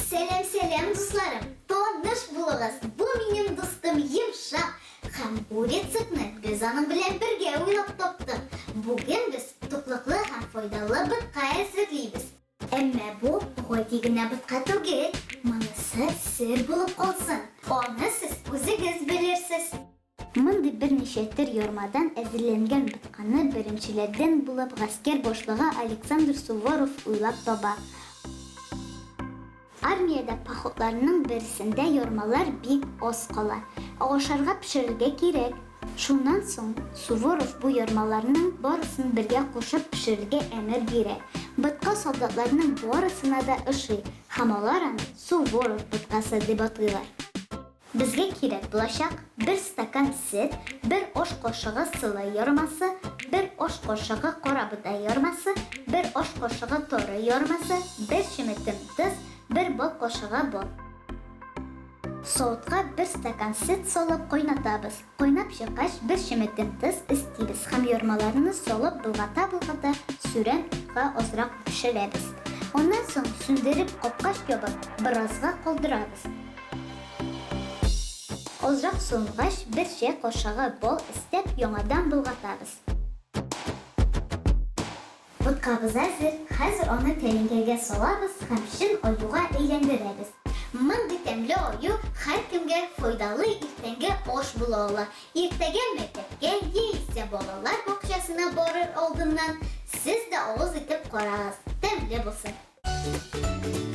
Сәлам, сәлам, дусларым! Таныш булыгыз! Бу минем дустым Йомшак. Һәм бу рецептны без аның белән бергә уйлап таптык. Бүген без туклыклы һәм файдалы ботка әзерлибез. Әмма бу гади генә ботка түгел, монысы сер булып калсын. Аны сез үзегез белерсез. Мондый берничә төр ярмадан әзерләнгән ботканы беренчеләрдән булып гаскәр башлыгы Александр Суворов уйлап таба. Армиядә походларның берсендә ярмалар бик аз кала, ә ашарга пешерергә кирәк. Шуннан соң Суворов бу ярмаларның барысын бергә кушып пешерергә әмер бирә. Ботка солдатларның барысына да ошый һәм алар аны Суворов боткасы дип атыйлар. Безгә кирәк булачак, бер стакан сөт, бер аш кашыгы солы ярмасы, бер аш кашыгы карабодай ярмасы, бер аш кашыгы тары ярмасы, бер чеметем тоз, бер бал кашыгы бал. Савытка бер стакан сөт салып кайнатабыз. Кайнап чыккач, бер чеметем тоз өстибез һәм ярмаларны салып болгата-болгата сүрән утка азрак пешерәбез. Аннан соң сүндереп капкач ябып, беразга калдырабыз. Азрак суынгач, бер чәй кашыгы бал өстәп, яңадан болгатабыз. Боткабыз әзер, хәзер аны тәлинкәгә салабыз һәм чын аюга әйләндерәбез. Мондый тәмле аю һәркемгә файдалы иртәнге аш була ала. Иртәгә мәктәпкә яисә балалар бакчасына барыр алдыннан сез дә авыз итеп карагыз, тәмле булсын!